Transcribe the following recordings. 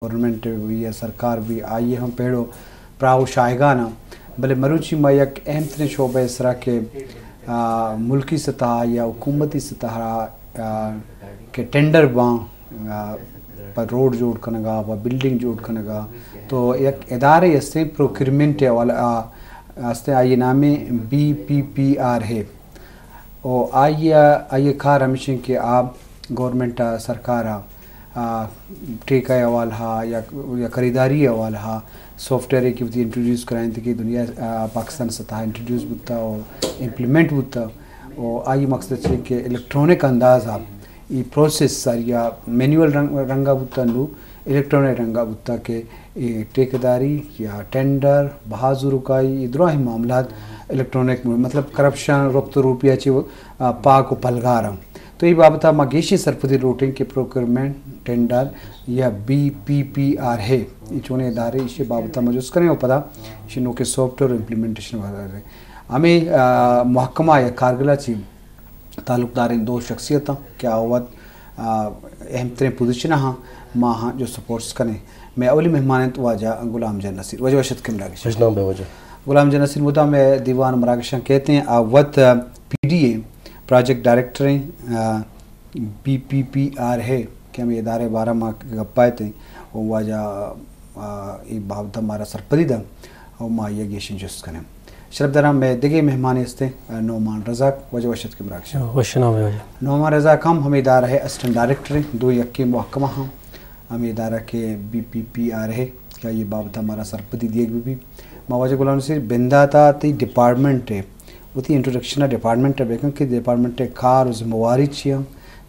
گورنمنٹ بی یا سرکار بی، آئی ء ہم پیڑو پراہو شاہگان ء۔ بلے مروچی ما یک اہم ترین شعبہ ء سرا کہ، آ، ملکی سطح یا حکومتی سطح ء، آ، کہ ٹینڈر باں، آ، پہ روڈ جوڑ کنگا، پہ بلڈنگ جوڑ کنگا، تو یک ادارے ہستیں پروکیورمنٹ ء حوالہ، آ، ہستیں، آئی نام بی پی پی آر ہے۔ و آئی ء، آئی ء کار ہمیش انت کہ آ گورنمنٹ ء، سرکار ء، آ، ٹیکہ ء حوالہ ء یا، یا خریداری ء حوالہ ء سافٹ ویئر کہ وتی انٹروڈیوس کرائینت کہ دنیا، آ، پاکستان سطح انٹروڈیوس بوتا و امپلیمنٹ بوتا۔ و آئی مقصد چی کہ الیکٹرانک انداز ء ای پروسیس ساری ء مینول رنگ، رنگ ء بوتا، نو الیکٹرانک رنگ ء بوتا کہ اے ٹیکہ داری یا ٹینڈر، بہا زورکائی، اے دراہیں معاملات الیکٹرانک م-، مطلب کرپشن، رپت و روپی ء چہ، آ، پاک و پلگار انت۔ تو اے بابت ء ما گیشیں سرپدی لوٹیں کہ پروکیورمنٹ، ٹینڈر یا بی پی پی آر ہے، اے چونیں ادارے، ایشی بابت ء ما جست کنیں و پدا ایشی نوکیں سافٹ ویئر امپلیمنٹیشن وغیرہ۔ ہمیں، آ، محکمہ یا کارگل ء چہ تعلقداریں دو شخصیت آں کہ آ وت، آ، اہم ترین پوزیشن آں، ما آہاں جست و پرس کنیں۔ مئے اولی مہمان انت واجہ غلام جان نصیر۔ واجہ وش اتکے مراگش۔ وش نام بے واجہ۔ غلام جان نصیر مدام مئے دیوان مراگشاں کہتے ہیں، آ وت، آ، پی ڈی اے پروجیکٹ ڈائریکٹر ہیں، آ، بی پی پی آر ہے کہ ہمیں ادارے بارہ ما گپا اتیں، و واجہ، آ، اے بابت مارا سرپدی دنت۔ و ما آئی ء گیشیں جست کنیں۔ شرپداراں، مئے دگہ مہمانے استیں، نعمان رزاق، واجہ وش اتکے مراگش۔ وش نام واجہ۔ نعمان رزاق ہم ہمے ادارہ ء اسسٹنٹ ڈائریکٹر ہیں، دو یکیں محکمہ ہم ہمے ادارہ کہ بی پی پی آر ہے کہ آئی بابت مارا سرپدی دیگ بہ بی۔ ما واجہ غلام نصیر بندات ء تئی ڈپارٹمنٹ ء وتی انٹروڈکشن ء ڈپارٹمنٹ ء بکن کہ ڈپارٹمنٹ ء کار و ذمہ واری چی ہیں؟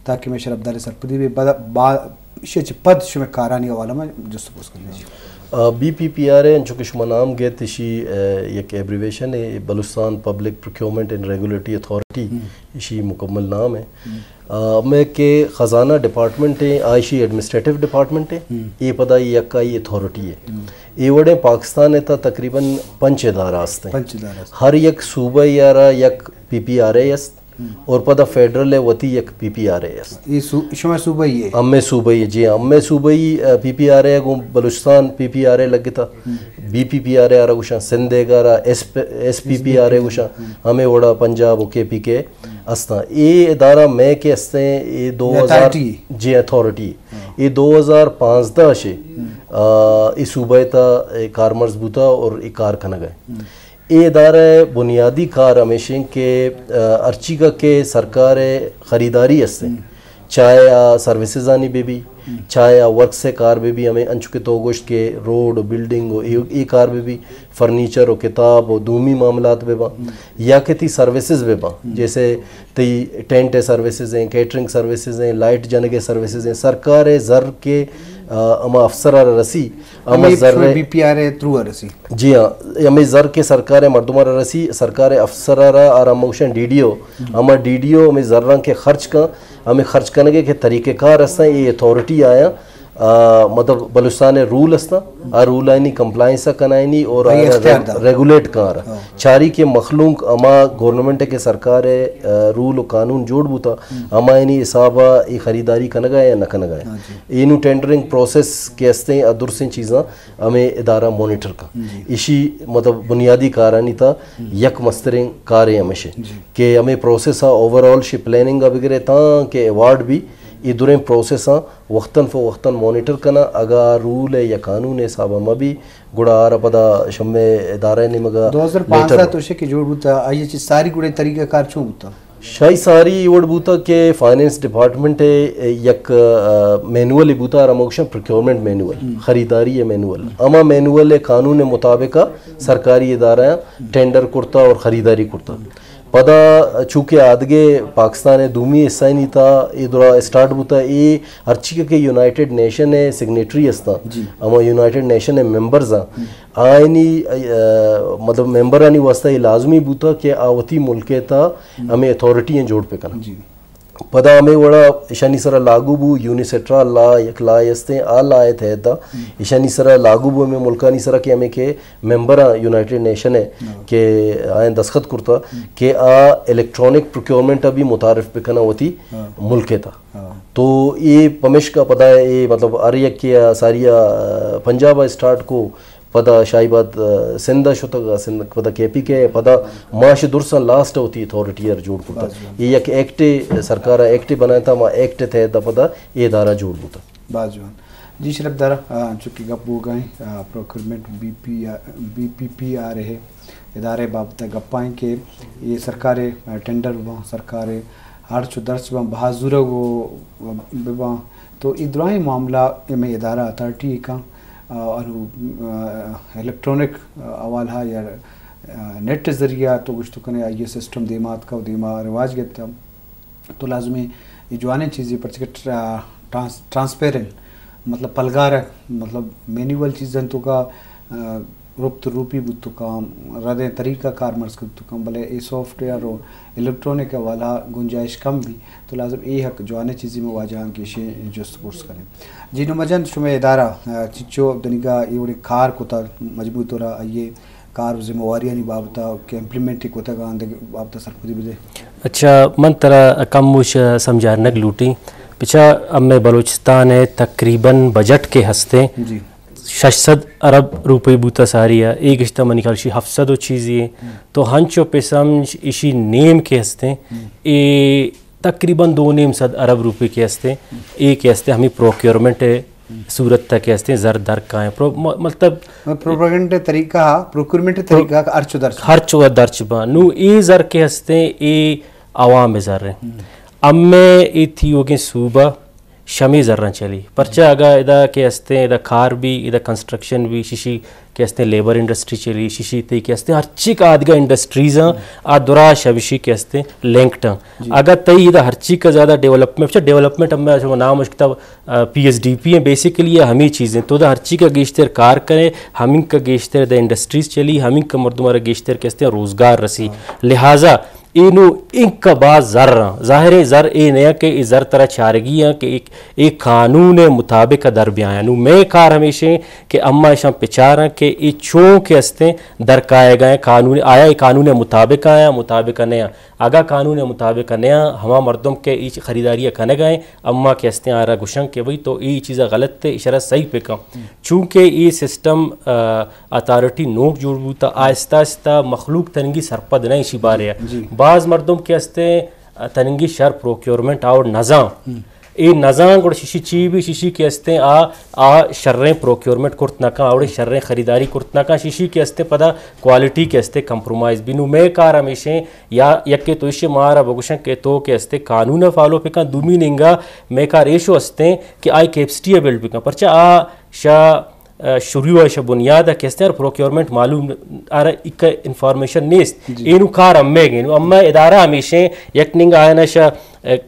تاکہ مئے شرپدار سرپدی بہ با، با، ایشی چہ پد شمئے کارانی حوالہ ما جست و پرس کنیں۔ جی۔ آ، بی پی پی آر ہے، انچو کہ شما نام گیت، ایشی، آ، یک ایبریویشن ہے، بلوچستان پبلک پروکیورمنٹ اینڈ ریگولیٹری اتھارٹی، ہم۔ ایشی مکمل نام ہے۔ ہم۔ آ، مئے کہ خزانہ ڈپارٹمنٹ ہے، آ ایشی ایڈمنسٹریٹو ڈپارٹمنٹ ہے، ہم۔ اے پدا یک آئی اتھارٹی ہے۔ ہم۔ اے وڑیں پاکستان ء تھا تقریباً پنچ ادارہ ہستیں۔ پنچ ادارہ ہستیں۔ ہر یک صوبہ یارا یک پی پی آر اے است۔ ہم۔ اور پدا فیڈرل ء وتی یک پی پی آر اے است۔ اے سو-، شما صوبہ ای ہے؟ ہمے صوبہ ای، جی ہاں، ہمے صوبہ ای، آ، پی پی آر اے گوں بلوچستان پی پی آر اے لگتا، ہم۔ بی پی پی آر اے آرا گوشاں، سندھ ء گارا ایس پ-، ایس پی پی آر اے گوشاں، ہم۔ ہمے وڑا پنجاب و کے پی کے استاں۔ اے ادارہ مئے کہ استیں، اے دو ہزار، اتھارٹی۔ جی، اتھارٹی۔ ہاں۔ اے دو ہزار پانزدہ شے، ہم۔ آ، اے صوبہ تا اے کارمرز بوتا اور اے کار کنگ ہے۔ ہم۔ اے ادارہ ء بنیادی کار ہمیش انت کہ، آ، ہرچیگا کہ سرکار ء خریداری است انت، ہم۔ چاہے آ سروسز آنی بہ بی، ہم۔ چاہے آ ورکس ء کار بہ بی، ہمیں انچو کہ تو گوشت کہ روڈ و بلڈنگ و اے، اے کار بہ بی، فرنیچر و کتاب و دومی معاملات بہ باں، ہم۔ یا کہ تئی سروسز بہ باں، ہم۔ جیسے تئی ٹینٹ ء سروسز ہیں، کیٹرنگ سروسز ہیں، لائٹ جنگ ء سروسز ہیں، سرکار ء زر کہ، آ، ہما افسر ء رسی، ہما ہمے زر شمئے ء بی پی آر ء تھرو ء رسی؟ جی ہاں، ہمے زر کہ سرکار ء مردم ء را رسی، سرکار ء افسر ء را، آرا ما گوشاں ڈی ڈی او، ہم۔ ہما ڈی ڈی او ہمے زراں کہ خرچ کن، ہمے خرچ کنگ ء کہ طریقہ کار ہستاں، اے اتھارٹی آیاں، آ، مطلب بلوچستان ء رول ہستاں، آ رول آئینی کمپلائنس ء کنائینی اور آئی آ اختیار ریگ-، دار۔ ریگولیٹ کار۔ ہاں۔ چاری کہ مخلوق ہما گورنمنٹ ء کہ سرکار ء، آ، رول و قانون جوڑ بوتا، ہم۔ ہما آئینی حساب ء اے خریداری کنگا یا نہ کنگا۔ ہاں جی۔ اینو ٹینڈرنگ پروسیس کہ ہستیں، آ درسیں چیزاں ہمیں ادارہ مانیٹر کن۔ جی۔ ایشی مطلب بنیادی کارانی تا ہم۔ یک مستریں کارے ہمیش ہے جی۔ کہ ہمیں پروسیس آ اوور آل شی پلاننگ آ بگرے تاں کہ ایوارڈ بھی اے دریں پروسیس آ وقتاً فوقتاً مانیٹر کنا، اگا رول ہے یا قانون ہے حساب ما بھی گڑا آرا پدا شمے ادارہ نیمگا دو ہزار پانزدہ لیٹر تو شے کہ جوڑ بوتا، آئی چی ساری گڑے طریقہ کار چون بوتا؟ شاہی ساری اے وڑ بوتا کہ فائنانس ڈپارٹمنٹ ء یک، آ، مینول بوتا، ہرا ما گوشاں پروکیورمنٹ مینول، ہم۔ خریداری ء مینول۔ ہم۔ ہما مینول ء قانون ء مطابق سرکاری ادارہ ٹینڈر کرتا اور خریداری کرتا۔ پدا چونکہ آدگے پاکستان ء دومی حصہ نی تا اے درا اسٹارٹ بوتا، اے ہرچی کہ یونائیٹڈ نیشن ء سگنیٹری ہستاں، جی۔ ہما یونائیٹڈ نیشن ء ممبرز آں، ہم۔ آئینی، آ، مطلب ممبرانی واسطہ اے لازمی بوتا کہ آ وتی ملک ء تا ہم۔ ہمیں اتھارٹی ہیں جوڑ پہ کنن۔ جی۔ پدا ہمے وڑا ایشانی سرا لاگو بو، یونیسیٹرا لا، یک لا استیں، آ لا ء تحت ء ایشانی سرا لاگو بو ہمے ملکانی سرا کہ ہمے کہ ممبر آں یونائیٹڈ نیشن ء کہ آیاں دستخط کرتا کہ آ الیکٹرانک پروکیورمنٹ ء بھی متعارف بکناں وتی ملک ء تھا۔ تو اے پمشکا پدا اے مطلب ہر یکے ء ساری ء پنجاب ء اسٹارٹ کو، پدا شاہی باد، آ، سندھ ء شتگ، آ، سندھ پدا کے پی کے، پدا ماش درساں لاسٹ ء وتی اتھارٹی ء جوڑ کرتا۔ اے یک ایکٹ ء، سرکار ء ایکٹ ء بنائینتا، ما ایکٹ ء تحت ء پدا اے ادارہ جوڑ بوتا۔ باز جوان۔ جی شرف دارا، آ، چونکہ گپ بوگا ہیں، آ، پروکیورمنٹ بی پی، بی پی پی آر ء ادارے بابت ء گپائیں کہ اے سرکار ء ٹینڈر باں، سرکار ء ہرچ و درچ باں، بہا زورگ و بباں، تو اے درائیں معاملہ ہمے ادارہ اتھارٹی ء کن، آ، انو، آ، الیکٹرانک، آ، حوالہ یا، آ، نیٹ ذریعہ تو گوشت کنے آئی ء سسٹم دیما اتکا و دیما رواج گپتا۔ تو لازمی اے جوانیں چیزے پرچہ کہ ٹرا-، ٹرانس-، ٹرانسپیرنٹ، مطلب پلگارک، مطلب مینیول چیزاں تو کا، آ، رپت روپی بوت تو کاں، ردیں طریقہ کار مرز کت تو کاں، بلے اے سافٹ ویئر و الیکٹرانک حوالہ گنجائش کم بی، تو لازم اے حق جوانیں چیزی میں واجہاں کہ شے جست پرس کریں۔ جی نو مجن شمے ادارہ، آ، چچو دنیگا اے وڑیں کار کتا مجموعی طورا آئیے کار و ذمہ واریانی بابتا کہ امپلیمنٹ کتگاں دگہ بابتا سرپدی بدے۔ اچھا، من ترا کم وش سمجھارنگ لوٹیں۔ پچا ہمے بلوچستان ء تقریباً بجٹ کے ہستے جی۔ شش سد ارب روپی بوتا ساری ء، اے گشتہ منی خیال شی ہفت سد و چیزی ہے۔ تو ہنچو پہ سمجھ اشی نیم کے ہستے، اے تقریباً دو نیم سد ارب روپی کے ہستے، اے کے ہستے ہمیں پروکیورمنٹ ء صورت تک کہ ہستیں زر در کائیں۔ پرو-، م-، مطلب پروپیگنڈ طریقہ، پروکیورمنٹ طریقہ ہرچ و درچ۔ ہرچ و درچ باں۔ نو اے زر کہ ہستیں، اے عوام زر ہیں۔ امے اے تھیوگیں صوبہ شمی زراں چلی۔ پرچہ اگا ادا کہ ہستیں، ادا کار بھی، ادا کنسٹرکشن بھی، ششی کہ ہستیں لیبر انڈسٹری چلی، ششی تی کہ ہستیں ہرچی کا آدگا انڈسٹریز ہیں، آ درا شبشی کہ ہستیں لنکڈ ہیں۔ اگا تئی ادا ہرچی کا زیادہ ڈیولپمنٹ، اچھا ڈیولپمنٹ ہم میں نام اس کتاب آ، پی ایس ڈی پی ہیں، بیسیکلی یہ ہمیں چیزیں۔ تو دا ہرچی کا گیشتر کار کرے، ہمیں کا گیشتر دا انڈسٹریز چلی، ہمیں کا مردم را گیشتر کستے روزگار رسی۔ لہذا اینو ان کا باز زر ہیں۔ ظاہر ہے زر اے نیا کہ اے زر ترا چارگی ہیں کہ ایک، ایک قانون مطابق در بیایا۔ نو میں کار ہمیشہ ہیں کہ اما اشان پچار ہیں کہ اے چون کے ہستے در کائے گئے قانون، آیا اے قانون مطابق آیا، مطابق نیا۔ اگاں قانون ء مطابق نیاں، ہما مردم کہ اے خریداری ء کنگ ء انت، اما کہ استیں آرا گوشاں کہ بھئی تو اے چیز ء غلط ء اشرا صحیح بکن۔ چونکہ اے سسٹم، آ، اتھارٹی نوک جوڑ بوتا، آہستہ آہستہ مخلوق تنگی سرپد نہ ایشی بارے ء۔ باز مردم کہ استیں، آ، تنگی شر پروکیورمنٹ آوڑ نزاں۔ اے نزاں گڑا ششی چی بھی، ششی کہ استیں آ، آ شریں پروکیورمنٹ کرت نہ کن، آوڑے شریں خریداری کرت نہ کن، ششی کہ استیں پدا کوالٹی کہ استیں کمپرومائز بھی۔ نو مئے کار ہمیشیں یا یکے تو ایشی مارا بگوشن کہ تو کہ استیں قانون ء فالو بکن، دومی ننگا مئے کار ایشو استیں کہ آئی کیپسٹی ء بلڈ بکن۔ پرچہ آ شا، آ، شروع ء شا بنیاد ء کہ استیں ہر پروکیورمنٹ معلوم آرا ایک انفارمیشن نیست۔ اینو کار ہمے گین۔ اما ادارہ ہمیشیں یک ننگا آئین ء شا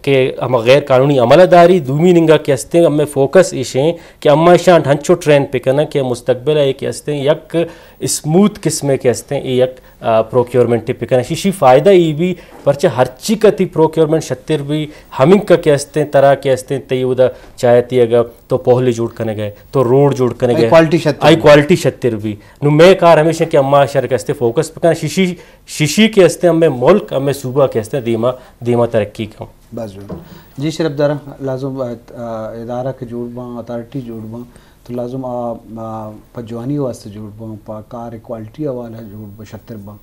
کہ ہما غیر قانونی عمل داری، دومی ننگا کہ استیں ہمیں فوکس ایشیں کہ اما اشان ہنچو ٹرین پکنن کہ مستقبل ء کہ استیں یک اسموتھ قسمے کہ استیں اے یک، آ، پروکیورمنٹ پکنن۔ ششی فائدہ ای بھی پرچہ ہرچی کا تی پروکیورمنٹ شتر بھی ہمینکا کہ استیں ترا کہ استیں تئی اودا چاہتی اگر تو پہلی جوڑ کنگے، تو روڈ جوڑ کنگے، آئی کوالٹی شتر آئی بھی۔ کوالٹی شتر بھی۔ نو مئے کار ہمیشہ کہ اما شر کہ استیں فوکس پکنن۔ ششی ششی کہ استیں ہمیں ملک، ہمیں صوبہ کہ استیں دیما، دیما ترقی کن۔ بس جوڑ۔ جی شرف دارا، لازم، آ، آ، ادارہ کہ جوڑ باں، اتھارٹی جوڑ باں، تو لازم آ، آ، پہ جوانی واسطے جوڑ باں، پہ کار کوالٹی حوالہ جوڑ باں، شتر باں۔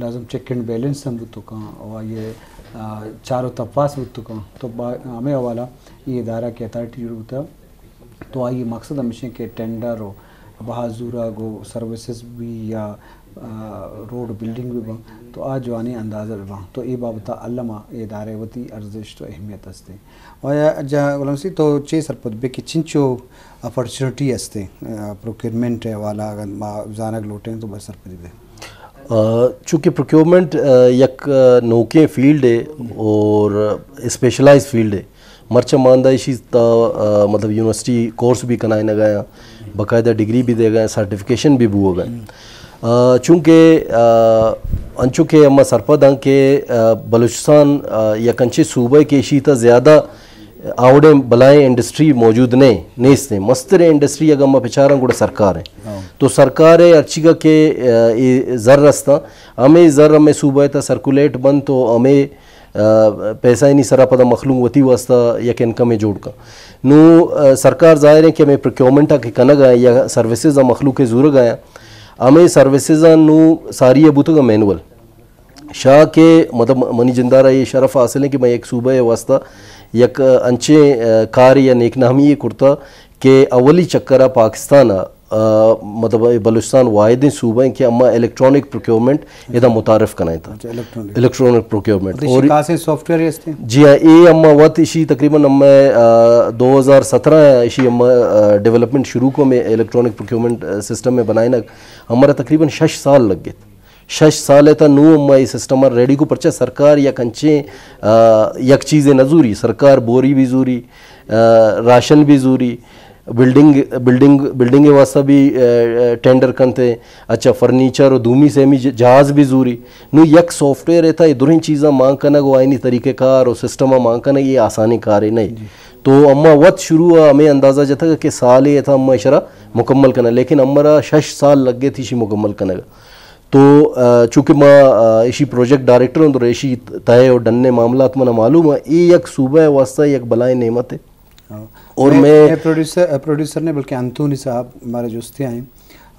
لازم چیک اینڈ بیلنس ہم بوتو کاں، و یہ، آ، چار و تپاس بوتو کاں۔ تو با-، ہمیں حوالہ یہ ادارہ کہ اتھارٹی جوڑ بوتا۔ تو آئی مقصد ہمیشیں کہ ٹینڈر و بہا زورگ و سروسز بھی یا، آ، روڈ بلڈنگ بھی باں، تو آ جوانیں اندازہ بھی باں۔ تو اے بابت ء الما اے ادارے وتی ارزشت و اہمیت ہستیں۔ و یا جا غلام سی تو چے سرپد بے کہ چنچو اپرچونٹی ہستیں، آ، پروکیورمنٹ ء حوالہ اگر ما زانگ لوٹیں تو بس سرپدی بے۔ آ، چونکہ پروکیورمنٹ، آ، یک، آ، نوکیں فیلڈ ہے اور اسپیشلائز فیلڈ ہے۔ مرچاں ماندا ایشی تا، آ، مطلب یونیورسٹی کورس بھی کنائینگ ء آیاں، باقاعدہ ڈگری بھی دیگ ء آیاں، سرٹیفکیشن بھی بوگ ء آیاں۔ آ، چونکہ، آ، انچو کہ ہما سرپد آں کہ، آ، بلوچستان، آ، یک انچیں صوبہ کہ ایشی تا زیادہ آوڑیں بلائیں انڈسٹری موجود نہ، نیست ہیں۔ مستریں انڈسٹری اگر ہما پچاراں گڑا سرکار ہیں۔ تو سرکار ہے ہرچی کا کہ، آ، اے زر رستاں، ہمیں زر ہمیں صوبہ تا سرکولیٹ بنت تو ہمیں، آ، پیسہ انی سرا پدا مخلوق وتی واسطہ یک انکم جوڑ کن۔ نو، آ، سرکار ظاہر ہے کہ ہمیں پروکیورمنٹ کہ کنگ آیا یا سروسز مخلوق زورگ آیا، ہمیں سروسز نو ساری بوتگ مینول۔ شاہ کہ مطلب منی جندارا یہ شرف حاصل ہے کہ میں یک صوبہ واسطہ یک انچیں، آ، کار یا نیک نامی کرتا کہ اولی چکر پاکستان، آ، مطلب بلوچستان واحد صوبہ ہیں کہ اما الیکٹرانک پروکیورمنٹ ادا متعارف کنائیں تا۔ الیکٹرانک پروکیورمنٹ اور خاصیں سافٹ ویئر ہستے ہیں؟ جی ہاں، اے اما وت اشی تقریباً ہم، آ، دو ہزار سترہ اشی ہم، آ، ڈیولپمنٹ شروع کو میں الیکٹرانک پروکیورمنٹ، آ، سسٹم میں بنائے نا، ہمارا تقریباً شش سال لگ گئے۔ شش سال تا نو ہم اے سسٹم ریڈی کو، پرچہ سرکار یک انچیں، آ، یک چیزیں نہ زوری، سرکار بوری بھی زوری، آ، راشن بھی زوری، بلڈنگ، بلڈنگ، بلڈنگ واسطہ بھی، آ، آ، ٹینڈر کنتے، اچھا فرنیچر و دومی سیمی ج-، جہاز بھی زوری۔ نو یک سافٹ ویئر ہے تا یہ درہیں چیزاں مان کنگ و آئینی طریقہ کار و سسٹم مان کنگ یہ آسانی کارے نہیں۔ تو اما وت شروع ہمیں اندازہ جتگ کہ سال یہ تھا اما اشرا مکمل کنا، لیکن ہمارا شش سال لگ گئے تھی شی مکمل کنگ۔ تو، آ، چونکہ ما، آ، ایشی پروجیکٹ ڈائریکٹر ہوں تو ایشی تہہ اور ڈنے معاملات منا معلوم ہے، اے یک صوبہ واسطہ یک بلائیں نعمت ہے۔ اور میں پروڈیوسر، پروڈیوسر نے بلکہ انتونی صاحب ہمارے جستے آئیں،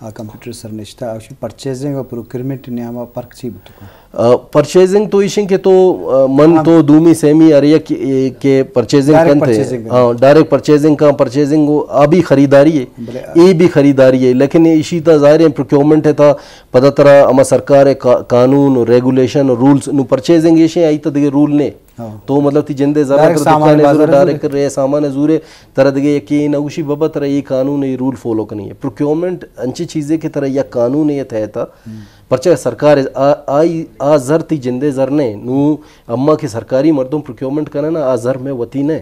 آ، کمپیوٹر سر نشتہ، آ، پرچیزنگ اور پروکیورمنٹ نیاما پرک چی بتکو؟ آ، پرچیزنگ تو ایشیں کہ تو، آ، من تو دومی سیمی ہر یک، اے، کہ پرچیزنگ کنتے، ہاں، ڈائریکٹ پرچیزنگ کا، پرچیزنگ وہ آ بھی خریداری ہے، اے بھی خریداری ہے، لیکن ایشی تا ظاہر ہے پروکیورمنٹ ہے تا پدا ترا ہما سرکار ہے قانون و ریگولیشن و رولز نو پرچیزنگ ایشیں آئی تا دیگه رول نے۔ تو مطلب تی جندے زر ڈائریکٹ سامان دکانے زورے، ڈائریکٹ رے سامان زورے، ترا دیگه یکی نہ گوشی بابا ترا یہ قانون ہے، یہ رول فالو کنی ہے۔ پروکیورمنٹ انچی چیزے کہ ترا یک قانون ہے تحت، پرچہ سرکار آ، آئی، آ زر تی جندے زر نے، نو اما کہ سرکاری مردم پروکیورمنٹ کنا نا، آ زر میں وتی نے۔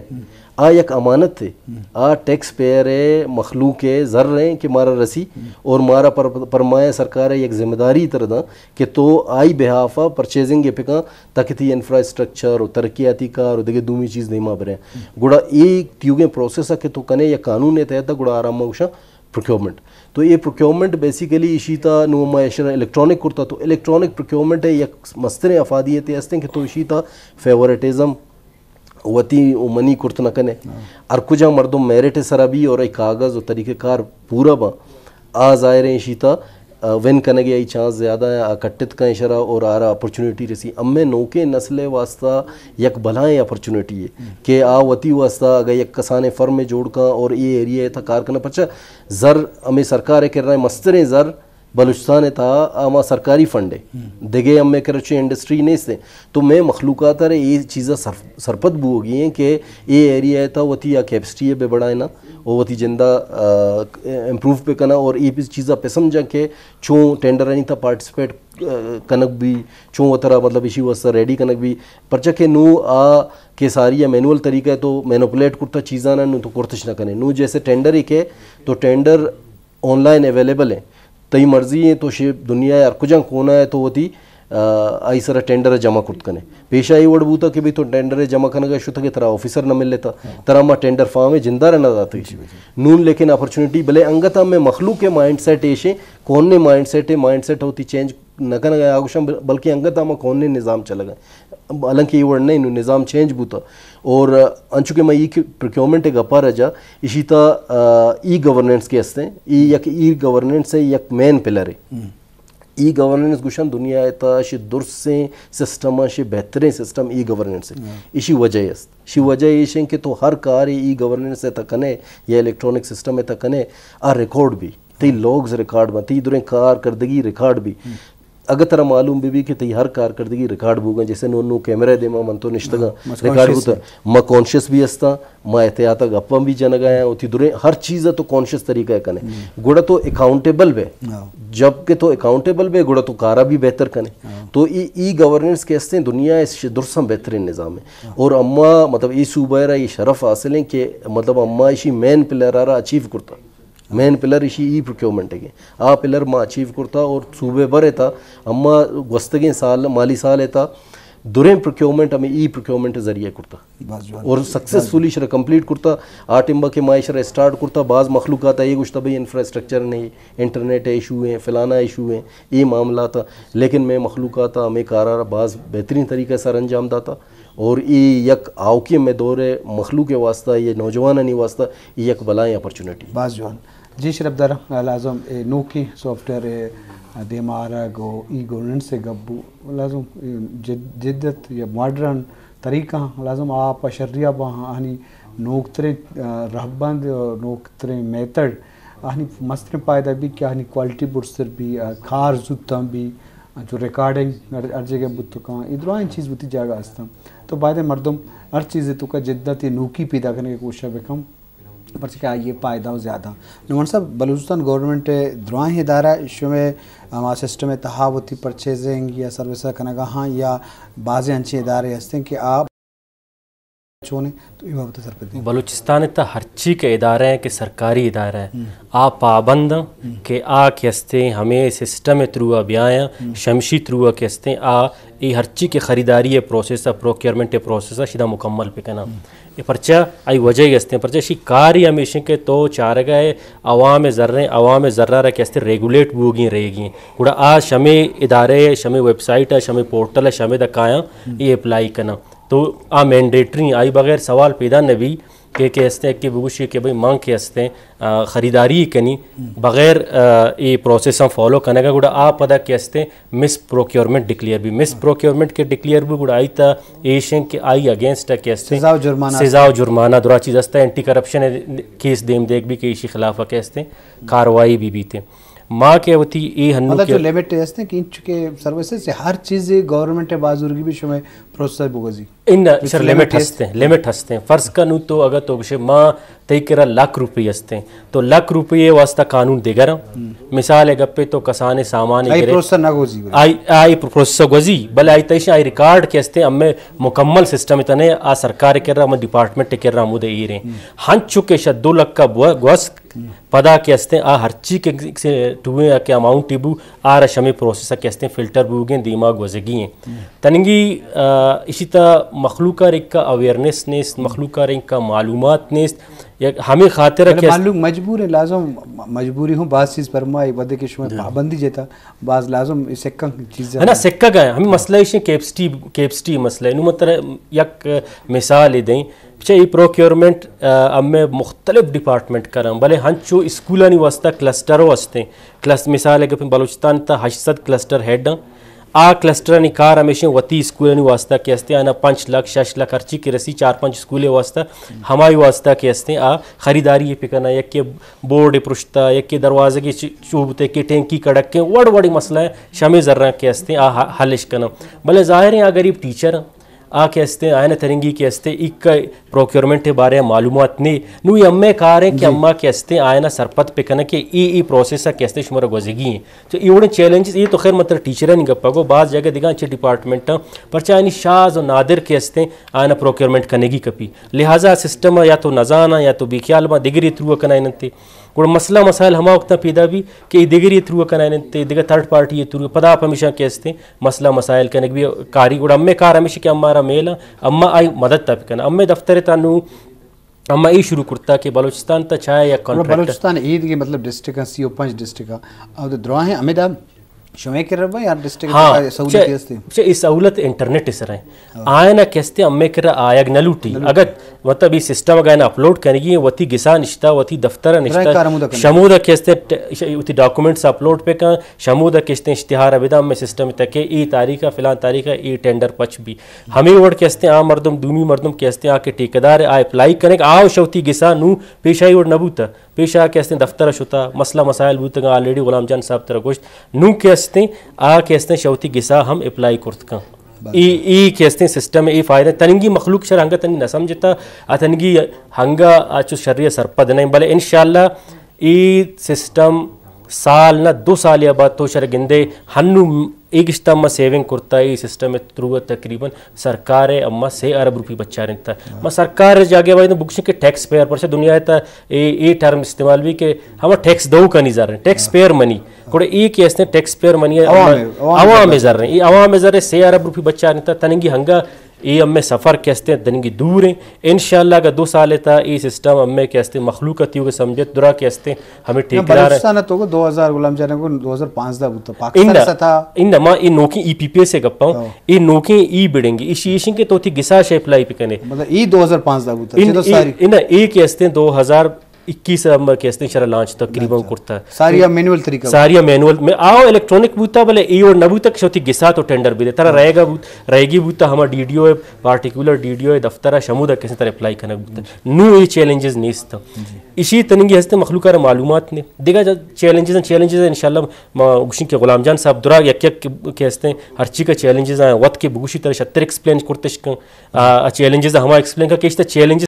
آ یک امانت ہے۔ آ ٹیکس پیئر ہے، مخلوق ہے، زر ہیں کہ مارا رسی اور مارا پر، پرمایہ سرکار ہے یک ذمہ داری تر داں کہ تو آئی بہافا پرچیزنگ پکاں تاکہ تی انفراسٹرکچر و ترقیاتی کار و دیگه دومی چیز دیما برے۔ گڑا اے تیوگیں پروسیس ہے کہ تو کنے یک قانون ہے تحت گڑا آرام گوشاں پروکیورمنٹ۔ تو اے پروکیورمنٹ بیسیکلی ایشی تا نو ما ایشرا الیکٹرانک کرتا، تو الیکٹرانک پروکیورمنٹ ہے یک مستریں افادیت ہستیں کہ تو ایشی تا فیورٹزم وتی و منی کرت نہ کنے۔ ہر کجا مردم میرٹ سرا بھی اور اے کاغذ و طریقہ کار پورا با، آ ظاہر ہیں ایشی تا، آ، ون کنگے آئی چانس زیادہ ہیں، آ کٹت کن ایشرا اور آرا اپرچونیٹی رسی۔ امے نوکیں نسل واسطہ یک بلائیں اپرچونیٹی ہے کہ آ وتی واسطہ اگر یک کسانیں فرم جوڑ کن اور اے ایریا تا کار کنا، پرچہ زر ہمیں سرکار کرا مستریں زر بلوچستان ء تہا ہما سرکاری فنڈ ء، دگہ ہمے کرچی انڈسٹری نیست ء۔ تو مئے مخلوقات ء اے چیزا سر-، سرپد بوگی ایں کہ اے ایریا ء تہا وتی آ کیپیسٹی ء بہ بڑائیناں و وتی جندا، آ، امپروو بہ کناں اور اے چیزا پہ سمجھاں کہ چوں ٹینڈرانی تہا پارٹیسپیٹ، آ، کنگ بی، چوں وترا مطلب ایشی واسطہ ریڈی کنگ بی، پرچہ کہ نوں آ کہ ساری ء مینول طریقہ ء تو مینوپولیٹ کرتا چیزاں نوں تو کرتش نہ کنے۔ نوں جیسے ٹینڈر ہی کہ تو ٹینڈر آن لائن اویلیبل ہیں۔ تئی مرضی ہیں تو شے دنیا ء ہر کجا کونا ہے تو وتی، آ، آئی سرا ٹینڈر ء جمع کرت کنے۔ پیشا اے وڑ بوتا کہ بھئی تو ٹینڈر ء جمع کنگا شتگ ء ترا آفیسر نہ ملتا، ترا ما ٹینڈر فارم ء جندار ء نہ داتا۔ نون لیکن اپرچونیٹی بلے انگت ہمیں مخلوق ء مائنڈ سیٹ ایشیں، کون نے مائنڈ سیٹ ء مائنڈ سیٹ ہوتی چینج نہ کنگا آگوشاں بل-، بلکہ انگت ہما کون نے نظام چلگا۔ حالانکہ اے وڑ نہ انت، نوں نظام چینج بوتا۔ اور انچو کہ ما ای پروکیورمنٹ ء گپا رجا، اشی تا، آ، ای گورننس کے ہستیں، ای یک ای گورننس ہے، یک مین پلر ہے۔ ای گورننس گوشن دنیا ء تا شی درسیں سسٹم، شی بہترین سسٹم ای گورننس ہے۔ اشی وجہ است۔ شی وجہ ایش ہیں کہ تو ہر کار ای گورننس ء تا کنے یا الیکٹرانک سسٹم ء تا کنے، آ ریکارڈ بھی، تی لوگز ریکارڈ بن، تی دریں کار کردگی ریکارڈ بھی۔ اگہ ترا معلوم بہ بی کہ تئی ہر کارکردگی ریکارڈ بوگا، جیسے نوں نوں کیمرہ دیما من تو نشتگاں، ریکارڈ بوتا، ما کانشیس بھی ہستاں، ما احتیاط گپاں بھی جنگا ہیں، وتی دریں ہر چیز تو کانشیس طریقہ کنے۔ گڑا تو اکاؤنٹیبل بے۔ جب کہ تو اکاؤنٹیبل بے، گڑا تو کارا بھی بہتر کنے۔ تو ای، ای گورننس کے ہستیں دنیا اس درساں بہترین نظام ہے۔ اور اما مطلب ای صوبہ را یہ شرف حاصل ہیں کہ مطلب اما اشی مین پلر را اچیو کرتا۔ مین پلر ایشی ای پروکیورمنٹ ءِ۔ آ پلر ما اچیو کرتا اور صوبے بھر ءِ تھا، اما گوستگیں سال، مالی سال ءِ تھا، دریں پروکیورمنٹ ہمیں ای پروکیورمنٹ ذریعہ کرتا۔ باز جوان۔ اور سکسیسفلی ایشرا کمپلیٹ کرتا۔ آ ٹائم کہ ما ایشرا اسٹارٹ کرتا، باز مخلوقات ءَ اے گوشتا بھئی انفراسٹرکچر نہیں، انٹرنیٹ ایشو ہیں، فلانا ایشو ہیں، اے معاملات، لیکن مئے مخلوقات ہمیں کارا باز بہترین طریقہ سر انجام داتا۔ اور اے یک آؤکیں مئے دور ءِ مخلوق ءِ واسطہ، اے نوجوانانی واسطہ اے یک بلائیں اپرچونیٹی۔ باز جوان۔ جی شرپ دار، لازم اے نوکیں سافٹ ویئر ءِ دیما آرگ و ای گورننس ءِ گپ بو، لازم اے جد-، جدت یا ماڈرن طریقہ لازم آ پہ شریعہ باں، آنی نوکتریں، آ، رہبند، آ، نوکتریں میتھڈ، آنی مستریں پائدہ بی کہ آنی کوالٹی برزتر بی، آ، کار زوتاں بی، انچو ریکارڈنگ ہر، ہر جگہ بوت کن، اے درائیں چیز وتی جاگہ ہستاں۔ تو باید مردم ہر چیز توکا جدت یا نوکی پیدا کنگ ءِ کوشش بکن، پرچہ کہ آئی ءِ پائدہ و زیادہ۔ نعمان صاحب، بلوچستان گورنمنٹ ءِ درائیں ادارہ شمئے ہما سسٹم ءِ تہا وتی پرچیزنگ یا سروس کنگا ہاں یا بازیں انچیں ادارے ہستیں کہ آ چونیں؟ تو اے بابت ءَ سرپدی۔ بلوچستان ءِ تہ ہرچی کہ ادارہ ہیں کہ سرکاری ادارہ ہیں، آ پابند ہیں کہ آ کہ ہستیں ہمیں سسٹم ءِ تھرو آ بیایں، شمشی تھرو آ کہ ہستیں آ اے ہرچی کہ خریداری ءِ پروسیس ءَ، پروکیورمنٹ ءِ پروسیس ءَ شدا مکمل بکناں۔ اے پرچہ آئی وجہ ہی ہستیں، پرچہ شی کار ہی ہمیش ہیں کہ تو چارگا ہے عوام زریں، عوام زرہ را کہ ہستیں ریگولیٹ بوگی رہگی۔ گڑا آ شمے ادارے، شمے ویب سائٹ ءَ، شمے پورٹل ءَ، شمے دکایاں اے اپلائی کناں۔ تو آ مینڈیٹری، آئی بغیر سوال پیدا نہ بی کہ کہ ہستیں کہ بگوشی کہ بھئی من کہ ہستیں، آ، خریداری کنی بغیر، آ، اے پروسیس ہم فالو کنگا، گڑا آ پدا کہ ہستیں مس پروکیورمنٹ ڈکلیئر بی۔ مس پروکیورمنٹ کہ ڈکلیئر بی گڑا آئی تا ایش ہیں کہ آئی اگینسٹ کہ ہستیں سزا و جرمانہ سزا و جرمانہ درا چیز ہستا، اینٹی کرپشن کیس دیم دیگ بی کہ ایشی خلاف کہ ہستیں کاروائی بی بیتے۔ ما کہ وتی اے ہنو مطلب کہ جو لمٹ ہستیں کہ انچو کہ سروسز سے ہر چیز گورنمنٹ بازورگی بی شمے پروسیس بگوزی۔ ان سر لمٹ ہستیں، لمٹ ہستیں۔ فرض کن نوں تو اگر تو گشے ما تئی کرا لکھ روپی ہستیں، تو لکھ روپی واسطہ قانون دیگر ہیں۔ مثال ہے گپے تو کسانے سامان آئی گرے۔ پروسیس نہ گوزی بلے۔ آئی، آئی پروسیس گوزی، بلے آئی تیش آئی ریکارڈ کہ ہستیں ہمیں مکمل سسٹم تنے آ سرکار کرا، ہم ڈپارٹمنٹ کرا ہمود ایریں۔ ہنچو کہ شد دو لکھ کا بو-، گوس پدا کہ ہستیں آ ہرچی کہ سے ٹوئیں کہ اماؤنٹ بو، آ را شمے پروسیس کہ ہستیں فلٹر بوگیں دیما گوزگی ہیں۔ تنگی، آ، اسی تا مخلوق ءَ را ایک اویئرنیس نیست، مخلوق ءَ را ایک معلومات نیست۔ یک ہمیں خاطر بلے کہ است معلوم مجبور ہے، لازم مجبوری ہوں باز چیز پرمائی، ودے کہ شما پابندی جتا، باز لازم سکن چیز ہے نا، سکگ ہے۔ ہمیں مسئلہ ایش کیپسٹی، کیپسٹی مسئلہ ہے۔ نو مطلب یک مثال دیں، پچھے ای پروکیورمنٹ، آ، ہمیں مختلف ڈپارٹمنٹ کرن، بلے ہنچو اسکولانی واسطہ کلسٹر ہو ہستیں۔ کلس-، مثال ہے کہ بلوچستان تا ہشت سد کلسٹر ہیڈ ہیں۔ آ کلسٹرانی کار ہمیشیں وتی اسکولانی واسطہ کہ ہستیں، آنا پنچ لکھ، شش لکھ ہرچی کہ رسی چار پنچ اسکولے واسطہ، ہمائی واسطہ کہ ہستیں، آ خریداری پکنہ، یکے بورڈ پرشتہ، یکے دروازگی چ-، چوبتے، یکے ٹینکی کڑکیں، وڑ وڑی مسئلہ ہے، شمے زراں کہ ہستیں، آ ح-، حلش کنن۔ بلے ظاہر ہیں آ غریب ٹیچر ہیں، آ کہ ہستیں، آئین ترنگی کہ ہستیں، ایک پروکیورمنٹ بارے معلومات نے۔ نو یہ امے کار ہیں کہ اما کہ ہستیں، آئین سرپد پکنہ کہ ای، ای پروسیس کہ ہستیں، شمارا گوزگی ہیں۔ تو اے وڑیں چیلنجز، اے تو خیر مطلب ٹیچرانی گپ ءَ گو، باز جگہ دگہ انچیں ڈپارٹمنٹاں، پرچا آنی شاز و نادر کہ ہستیں، آیانا پروکیورمنٹ کنگی کپی۔ لہذا سسٹم ءَ یا تو نزاناں یا تو بے خیال باں، دگری تھرو کنائیننتے۔ گڑا مسئلہ مسائل ہما وقتاں پیدا بی کہ اے دگری تھرو کنائیننتے، دگہ تھرڈ پارٹی تھرو، پدا آپ ہمیشاں کہ ہستیں مسئلہ مسائل کنگ بی کاری۔ گڑا ہمے کار ہمیش کہ ہمارا میل ءَ، اما آئی مدد تا بکن۔ ہمے دفتر تا نو اما اے شروع کرتا کہ بلوچستان تا چاہے یک گڑا کانٹریکٹ بلوچستان اے دگہ مطلب ڈسٹرکٹ ہیں، سی و پنچ ڈسٹرکٹ ہیں۔ او دراہیں ہمیں دا شمے کرا با یا ڈسٹرکٹ ہاں، تا سہولت چہ، ہستے؟ چہ اے سہولت انٹرنیٹ سر ہیں۔ ہاں۔ آئین کہ ہستے ہمیں کرا آیگ نہ لوٹی۔ نہ لوٹی۔ اگر مطلب اے سسٹم اگر اپلوڈ کنگی ہیں، وتی گسا نشتا، وتی دفتر نشتا، درائیں کار ہمودا کنگی۔ شمودا کہ ہستے ٹ-، ش-، وتی ڈاکومنٹس اپلوڈ پہ کن، شمودا کہ ہستیں اشتہار بداں، ہمے سسٹم تک کہ اے تاریخ ءَ، فلان تاریخ ءَ اے ٹینڈر پچ بی۔ ہمے وڑ کہ ہستیں آ مردم، دومی مردم کہ ہستیں آ کہ ٹھیکیدار ءَ آ اپلائی کنگ، آ شوتی گسا نو پیشائی وڑ نہ بوتا۔ پیشا کہ ہستیں دفتر ءَ شتا، مسئلہ مسائل بوتگاں، آلریڈی غلام جان صاحب ترا گوشت۔ نو کہ ہستیں، آ کہ ہستیں شوتی گسا ہم اپلائی کرت کن۔ اے، اے کہ ہستیں سسٹم، اے فائدہ تننگی مخلوق شر ہنگا تننگی نہ سمجھتا، آ تننگی ہنگا آ چو شری سرپد نہیں، بلے انشاءاللہ اے سسٹم سال نہ، دو سال یا بعد تو شر گندے، ہنو ایک اشتا ما سیونگ کرتا، اے سسٹم ترو تقریباً سرکار ء اما سے ارب روپی بچارینتا۔ ما سرکار جاگہ باید بگشن کہ ٹیکس پیئر، پرچہ دنیا تا اے، اے ٹرم استعمال بھی کہ ہما ٹیکس دو کنی زر ہیں، ٹیکس پیئر منی۔ گڑا اے کہ استیں ٹیکس پیئر منی ہے، عوام ہے، عوام عوام ہے۔ زر ہیں۔ اے عوام زر سے ارب روپی بچارینتا، تننگی ہنگا اے ہمیں سفر کہ استیں تننگی دور ہیں۔ انشاءاللہ اگر دو سال تا اے سسٹم ہمیں کہ استیں مخلوق تیوگ سمجھت درا کہ استیں ہمیں نہ، ٹھیکیدار ہیں۔ بلوچستان تو دو ہزار، غلام جان کو دو ہزار پانزدہ بوتا، پاکستان اندا، ستا۔ اندا ما اے نوکیں ای پی پی ایس سے گپا ہوں، ہاں۔ اے نوکیں ای بڑیں گے، ایشی ایشن کے تو تھی گسا شے اپلائی پکنے۔ مطلب ای دو ہزار پانزدہ بوتا، ان، چہ تو ان، ساری۔ ان اے کہ استیں دو ہزار اکیس ہم کہ استیں شرا لانچ تقریباً اچھا۔ کرتا۔ ساری مینول طریقہ۔ ساری مینول میں آؤ الیکٹرانک بوتا، بلے اے اور نہ بوتا کہ شوتی گسا تو ٹینڈر بھی دے۔ ترا رائے گا بوت، رائے گی بوتا ہما ڈی ڈی او ہے، پارٹیکولر ڈی ڈی او ہے دفتر ہے، شمودا کسی طرح اپلائی کنگ بوتا۔ نو اے چیلنجز نیست۔ اشی تننگی ہستے مخلوق را معلومات نے۔ دیگا چیلنجز ہیں، چیلنجز ہیں انشاءاللہ ما گوشیں کہ غلام جان صاحب درا یک یک کہ ہستیں ہر چی کا چیلنجز ہیں، وت کے بگوشی طرح شتر ایکسپلین کرتش کن۔ آ، آ چیلنجز ہما ایکسپلین کا کہ اشتا چیلنجز